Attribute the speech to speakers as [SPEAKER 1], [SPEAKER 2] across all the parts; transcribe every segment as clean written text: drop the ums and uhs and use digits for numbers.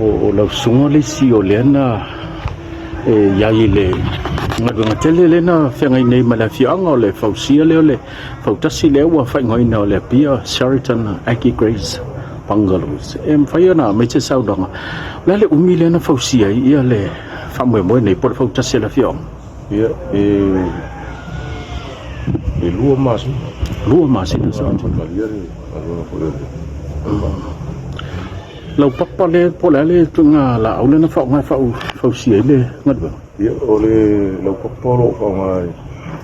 [SPEAKER 1] O lau susuga le isi o lea na e i ai i le galuega tele lea na feagai nei ma le afioaga o le fausia lea o le fautasi lea ua faaigoaina o le Apia Sheraton Aggie Grace Bungalows. E mafai ona aumai se saunoaga, o le a le umi lea na fausia ai ia le faamoemoe nei po o le fautasi a le afioaga?
[SPEAKER 2] Ia, e 2 masina.
[SPEAKER 1] 2 masina sa.
[SPEAKER 2] Amatalia le galuega foi o le
[SPEAKER 1] Laupapa lea po o le a le ituaiga laau lea na faaaoga e fausia ai le galuega?
[SPEAKER 2] Ia, o le laupapa o lo o faaaoga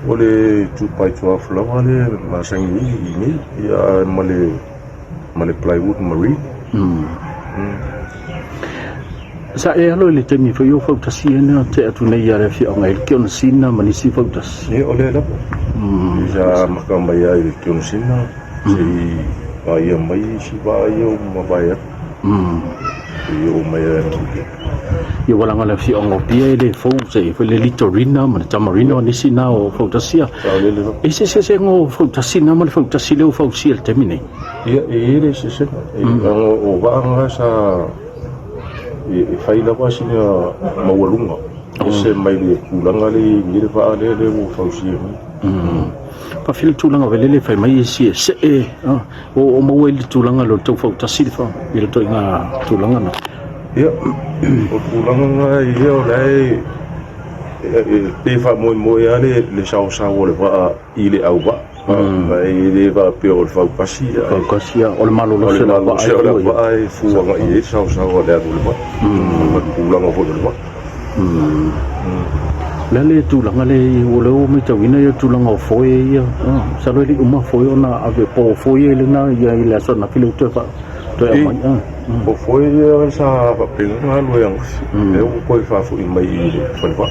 [SPEAKER 2] o le 2x12 lava lea masani i nei, ia ma le plywood marine.
[SPEAKER 1] Sa e alo i le taimi foi o fautasi ia na tea atu nei a le afioaga i le Kionasina ma nisi fautasi?
[SPEAKER 2] Ia, o lea lava. Sa amata mai lava i le Kionasina, seia paia mai isi vaa ia ua mavae atu. Seia oo mai lava i
[SPEAKER 1] Ia ua laga le afioaga o Apia e le fou se foi le Litorina ma le Tamarina o nisi na o fautasi ia. E se eseesega o fautasi na ma le fautasi lea ua fausia i le taimi nei?
[SPEAKER 2] Ia, e i ai le eseesega. Leaga o vaa na sa e fai lava sina maualuga, ese mai le tulaga lea e i ai nei le vaa lea ua fausia nei.
[SPEAKER 1] Faafetai le tulaga foi lele e fai mai isi e see, o maua ai le tulaga lea o le tau fautasi le i le ituaiga tulaga na.
[SPEAKER 2] Ia, o tulaga na ia o la e pei e faamoemoe lava le saosao o le vaa i le auvaa. E le faapea o le fautasi.
[SPEAKER 1] Fautasi, o le malolosi
[SPEAKER 2] o le auvaa e fua agai i ai le saosao a le alu o le vaa. O le tulaga foi o le vaa.
[SPEAKER 1] O le a le tulaga lea, o lea ua matauina le tulaga o foe ia. Masalo e le i uma foe ona ave po o foe ia lena i le aso ananafi lea ua toe aumai.
[SPEAKER 2] O foe ia sa faapena ona alu ai ananafi, lea ua toe faafoi mai i le falevaa.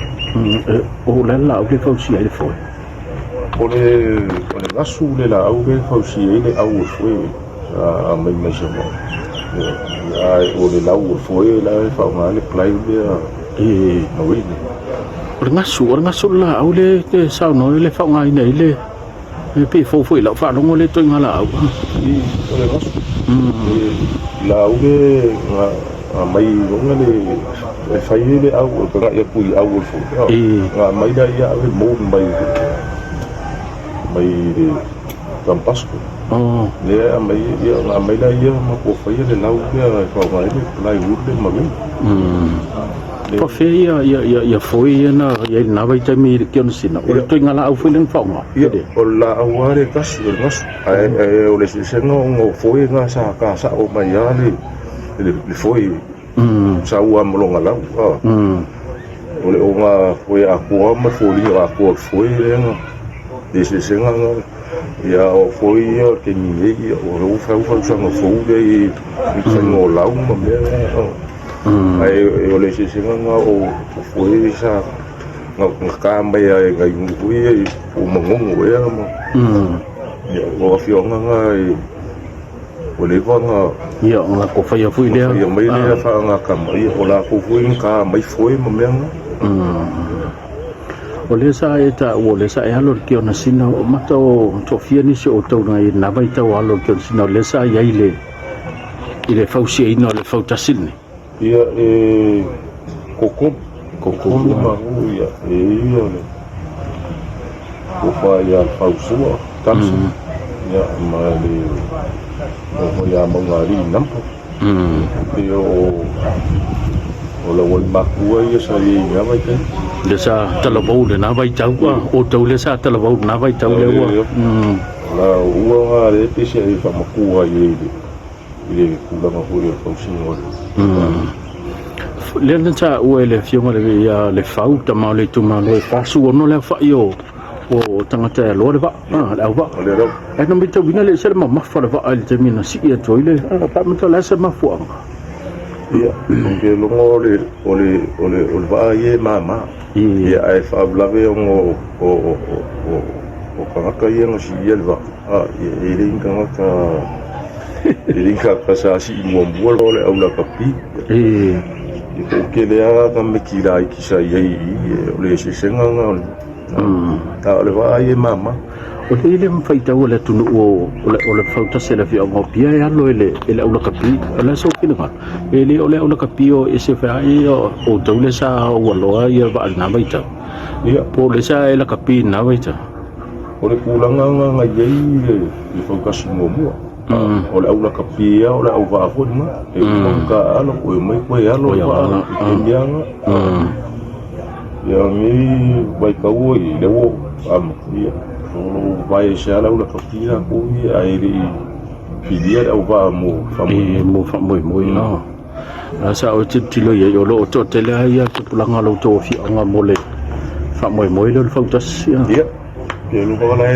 [SPEAKER 1] O le a le laau lea e fausia ai le foe?
[SPEAKER 2] O le gasu le laau lea e fausia ai le au o le foe sa aumai mai Savaii. Ae o le lau o le foe la e faaaoga ai le ply lea marine.
[SPEAKER 1] O le gasu, o le gasu le laau lea e saunoa ai le faaaogaina ai le, e pei e fou foi i lau faalogo lea ituaiga laau.
[SPEAKER 2] O le gasu, le laau lea na aumai luga le, e fai ai le au, e agai atu i au o le foe. Na aumai lea ave mold mai le Compassco. Lea aumai, ia na aumai lea matou faia le lau lea e faaaoga ai le plywood le marine.
[SPEAKER 1] Faafefea ia foe ia na i ai i lena vaitaimi i le Kionasina? O le ituaiga laau foi lea na faaaoga?
[SPEAKER 2] Ia, o le laau lava lea e tasi, o le gasu. Ae o le eseesega ona o foe na sa ta sao mai lava le foe sa ua ma lona lau. O le oga foe atoa ma le foliga atoa o le foe lea na le eseesega na. Ia o foe ia o le taimi nei, o lea ua fai fausaga fou lea i le faiga o lau ma mea na. Ae o le eseesega na o foe sa ta mai lava i nai nuu foi ia po o Manono ea ma o afioaga na ua leva ona
[SPEAKER 1] Ia, o latou faia foi lea.
[SPEAKER 2] Faia mai lea faagata mai, o latou foi na ta mai foe ma mea na.
[SPEAKER 1] O lea sa e taua, o lea sa e alo i le Kionasina, o mata o toafia nisi o outou i lena vaitau o alo i le Kionasina, o lea sa i ai i le fausiaina o le fautasi lenei.
[SPEAKER 2] Ia, e toatolu, toatolu matou ia, e i ai le tofa ia Fausua Thompson, ia ma le tofa ia Maugalii Nampa. Ia o Laualimatua ia sa i ai i lena vaitaimi.
[SPEAKER 1] Lea sa talavou i lena vaitau, o outou lea sa talavou i lena vaitau lea ua.
[SPEAKER 2] La ua nga lea pei se ai faamatua ai i le i le tulaga foi o le fausiga o le
[SPEAKER 1] Lea na taua e le afioga ia Lefau, tama o le itumalo e 46 le aofai o tagata e aloa le vaa, le auvaa. Ae na matauina e le ese le mamafa o le vaa i le taimi na sii atu ai le faamata, o le a se mafuaaga?
[SPEAKER 2] Ia, ou te iloa o le o le o le o le vaa ia e mama. Ia ae faalavelave ona o tagata ia na siia le vaa, e le ni tagata e le ni tagata sa sii muamua o le au lakapi. E toatele lava tamaiti laiti sa i ai i i, o le eseesega lena o le a o le vaa ia e mama.
[SPEAKER 1] O le le faitau a le atunuu o le fautasi a le afioaga o Apia e alo i le aulakapi. O le a sou finagalo? E le o le aulakapi o ese feai o outou lea sa ualoa ia vaa i lena vaitau.
[SPEAKER 2] Ia.
[SPEAKER 1] Po o lea sa e lakapi i lena vaitau.
[SPEAKER 2] O le tulaga na i ai le fautasi muamua. O le aulakapi lava o le auvaa foi lena. E uma ona ta alo, toe omai toe alo le vaa i le taimi lava lena. Ia o lenei vaitau oi, lea ua amata, o lo o vae ese lava le aulakapi latou ia ae le i filia le auvaa mo faamoemoe.
[SPEAKER 1] Mo faamoemoe. A sa ou tilotilo i ai, o lo o toatele lava ia tupulaga o la outou afioaga mo le faamoemoe lea o le fautasi.
[SPEAKER 2] Ia, e lua la e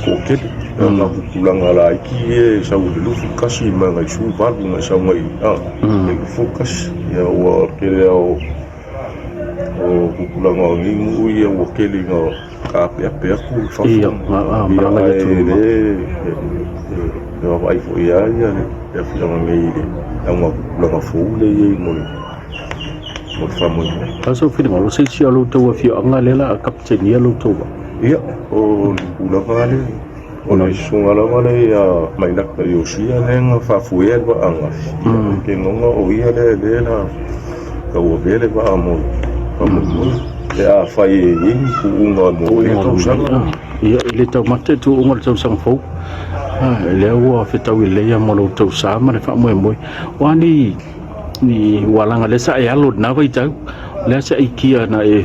[SPEAKER 2] toatele. Na tupulaga laiti ia e sau i le 21 ma le 18 na sau mai le 21. Ia ua tele lava o tupulaga o nei nuu ia ua tele ina taapeape atu i fafo.
[SPEAKER 1] Ia, malaga i atunuu mamao.
[SPEAKER 2] E vaavaai foi lava le afioaga nei i le augatupulaga fou lea e i ai mo le faamoemoe.
[SPEAKER 1] A o sou finagalo, o se isi o la outou afioaga lea o le a kapitenia lo outou vaa?
[SPEAKER 2] Ia, o le tulaga lava lea, o le susuga lava lea ia Mailata Iosia lea na faafoea le vaa ananafi. Ou te lagona o ia lea o le a tauavea le vaa mo le faamoemoe pe afai e i ai ni tuuga mo lea tausaga.
[SPEAKER 1] Ia, e le taumate le tuuga o le tausaga fou. Lea ua fetaui lelei lava ma lo outou sa ma le faamoemoe. O a ni ni ualaga lea sa e alo i lena vaitau, lea sa aikia na e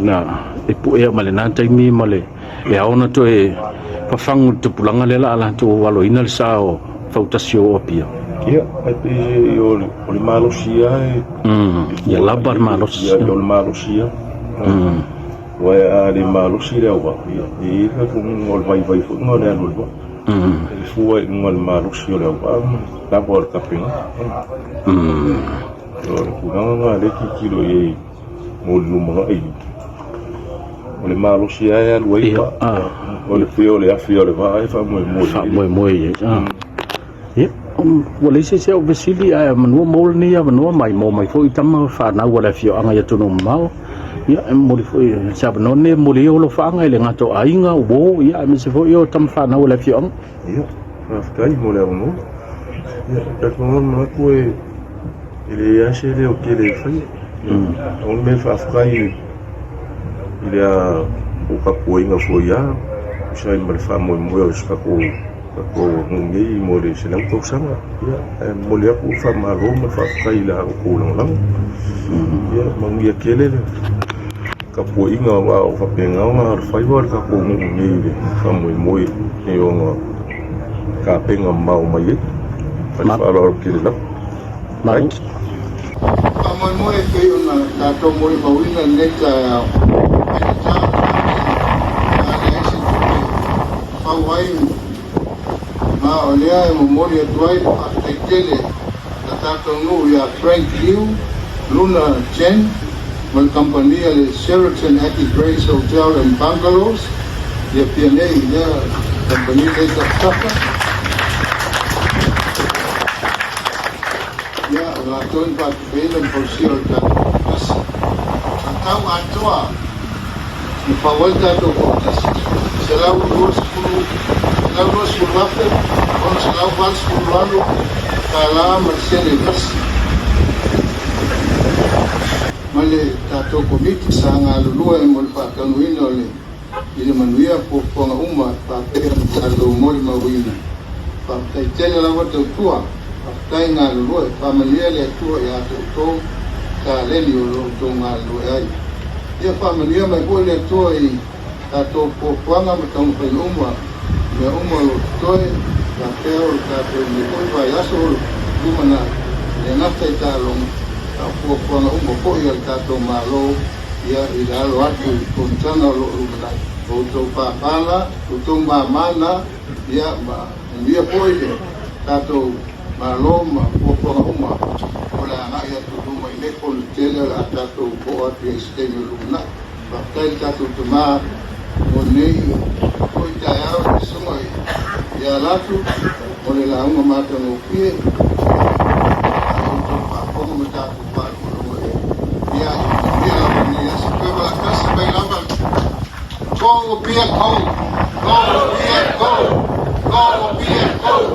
[SPEAKER 1] na e puea mai lena taimi ma le e ao ona toe fafagu i le tupulaga lea o le a latou aloina le sa o fautasi o Apia.
[SPEAKER 2] Ia, ae pei o le malosi lava e...
[SPEAKER 1] Ia lava le malosi.
[SPEAKER 2] Ia, o le malosi lava. Aua a le malosi le auvaa, ia, e i ai le talitonuga o le vaivai foi lena o le alu o le vaa. E fua i luga o le malosi o le auvaa ma le lava o le tapenaga. O le tulaga lena o lea e tilotilo i ai mo le lumanai. O le malosi lava e alu ai le vaa. O le pei o le afi o le vaa e faamoemoe i ai.
[SPEAKER 1] Faamoemoe i ai. Ia, ua leai se isi au fesili, ae manua maua lenei avanoa mai mo mai foi tama fanau a le afioaga i atunuu mamao. Ia, e momoli foi se avanoa lenei e momoli ai ou alofaaga i le gata o aiga, uo, ia, aemaise foi o tama fanau a le afioaga.
[SPEAKER 2] Ia, faafetai mo le avanoa. Ia, e talitonu lava le manatu e leai lava se leo tele e faia. O le mea faafetai i le tapuaiga foi lava, e tusa ai ma le faamoemoe o si tatou nuu nei mo le 100 tausaga. Ia, e momoli atu le faamalo ma le faafetai i la outou lagolago. Ia, manuia tele le tapuaiga aua o faapena ona alofaiva le tatou nuu nei i le faamoemoe e ona tapena mamao mai ai. Ma le faaaloalo tele lava.
[SPEAKER 1] Malo.
[SPEAKER 3] Faamoemoe e pei ona tatou molimauina lenei taeao, e faigata o tatou a leai se tupe e fau ai ma o lea e momoli atu ai le faafetai tele a tatou nuu ia Frank Liu, Luna Chen ma le kamupani a le Sheraton Happy Grace Hotel and Bungalows i Apia nei i lea kamupani lea i Tafatafa. Ia, o latou na faatupeina le fausia o le tatou fautasi. Matau atoa na fau ai le tatou fautasi, $120,688 tala ma le sene e tasi. Ma le tatou Komiti sa galulue mo le faataunuina o le i le manuia fuafuaga uma e faapea ona tatou molimauina. Faafetai tele lava tautua, faafetai galulue, faamanuia le Atua ia te outou taleni o lo outou galulue ai. Ia faamanuia mai foi le Atua i tatou fuafuaga ma taumafaiga uma i mea uma o lo o totoe, faapea o le tatou i lenei foi vaiaso o lumanai, e le gata i taaloga, a o fuafuaga uma foi a le tatou Malo ia i le alo atu i fonotaga o lo o lumanai. O outou pāpā na, o outou māmā na, ia ma manuia foi le tatou Malo ma fuafuaga uma o le agai atu i luma i nei fono tele o le a tatou oo atu i ai i se taimi o lumanai. Faafetai i le tatou tama mo lenei foi taeao i le susuga ia Latu mo le lauga matagofie a outou faafofoga ma tatou faalogologo i ai. Ia, ia manuia lava lenei aso. Toe vaatasi mai lava. Go Apia, go! Go! 4 Apia 3.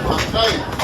[SPEAKER 3] Faafetai.